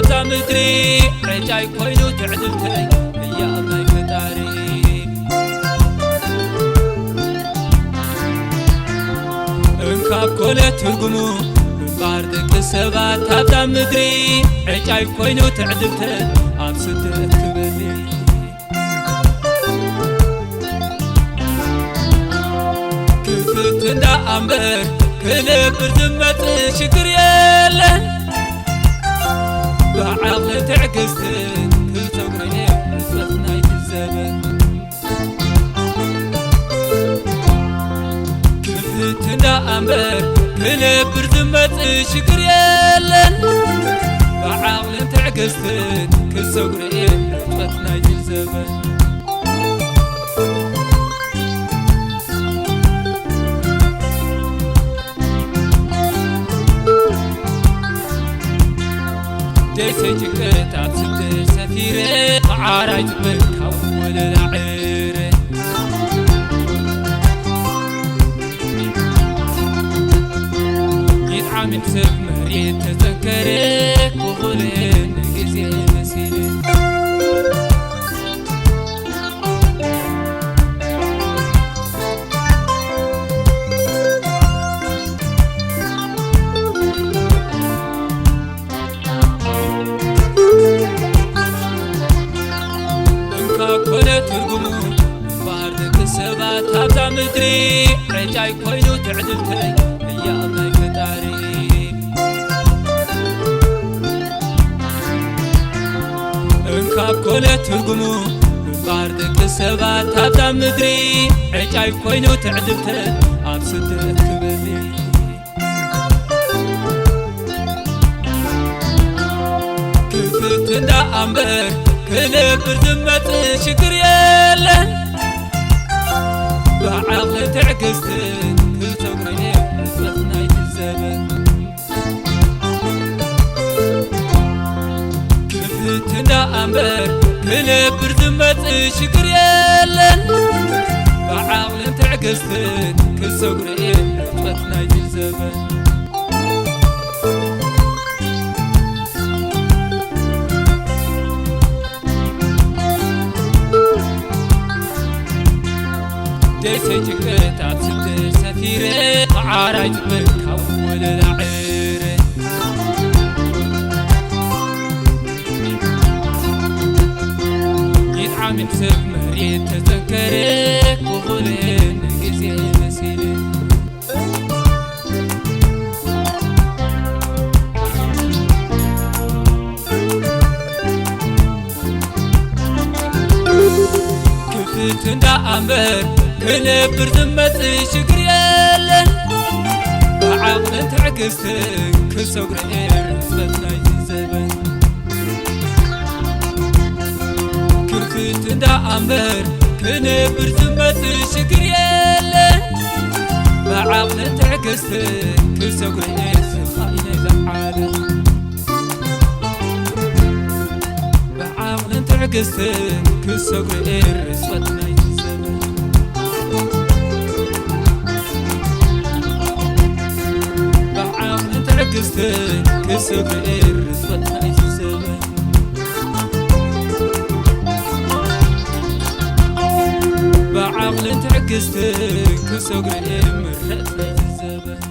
እዛ ምድሪ ዕጫይ ኮይኑ ትዕድልተይ ህያብ ናይ ፈጣሪ። እንካብ ኮነ ትርጉሙ ምንባር ደቂ ሰባት ኣብዛ ምድሪ ዕጫይ ኮይኑ ትዕድልተይ ኣብ ስደት ክበሊ። ክፍት እንዳ ኣምበር ክነብር ዝመጽእ ሽግር የለን። ብዓቕልን ትዕግስትን ክጸጉረ እየ ህጽረት ናይቲ ዘበን። ክፍት እንዳ ኣምበር ክነብር ዝመጽእ ሽግር የለን። ብዓቕልን ትዕግስትን ክጸጉረ እየ ህጽረት ናይቲ ዘበን። ደሴ ጭንቀት ኣብ ስደት ሰፊረ፣ መዓራይ ትብል ካብ ወለላ ዕረ። ይጥዓም ይሕሰብ መሬት ተጸንከረ፣ ክኹለ ንግዜ መሲለ። እንካ ኮነ ትርጉሙ ምንባር ደቂ ሰባት ኣብዛ ምድሪ ዕጫይ ኮይኑ ትዕድልተይ ህያብ ናይ ፈጣሪ። እንካብ ኮነ ትርጉሙ ምንባር ደቂ ሰባት ኣብዛ ምድሪ ዕጫይ ኮይኑ ትዕድልተይ ኣብ ስደት ክበሊ። ክፍት እንዳ ኣምበር ክነብር ዝመጽእ ሽግር የለን። ብዓቕልን ትዕግስትን ክጸጉረ ህጽረት ናይቲ ዘበን። ክፍት እንዳ ኣምበር ክነብር ዝመጽእ ሽግር የለን። ብዓቕልን ትዕግስትን ክጸጉረ ህጽረት ናይቲ ዘበን። ደሴ ጭንቀት ኣብ ስደት ሰፊረ፣ መዓራይ ትብል ካብ ወለላ ዕረ። ይጥዓም ይሕሰብ መሬት ተጸንከረ፣ ክኹለ ንግዜ መሲለ። ክፍት እንዳ ኣምበር ክነብር ዝመጽእ ሽግር የለን። ብዓቕልን ትዕግስትን ክሰጉረ እየ ርዝመት ናይዚ ዘበን። ክፍት እንዳ ኣምበር ክነብር ዝመጽእ ሽግር የለን። ብዓቕልን ትዕግስትን ክሰጉረ እየ ስኻይ ናይዛ ዓለም። ብዓቕልን ትዕግስትን ክሰጉር ርዝመት ናይቲ ዘበን። ብዓቕልን ትዕግስትን ክሰጉር ርዝመት ናይቲ ዘበን። ብዓቕልን ትዕግስትን ክሰጉር ምረት ናይቲ ዘበን።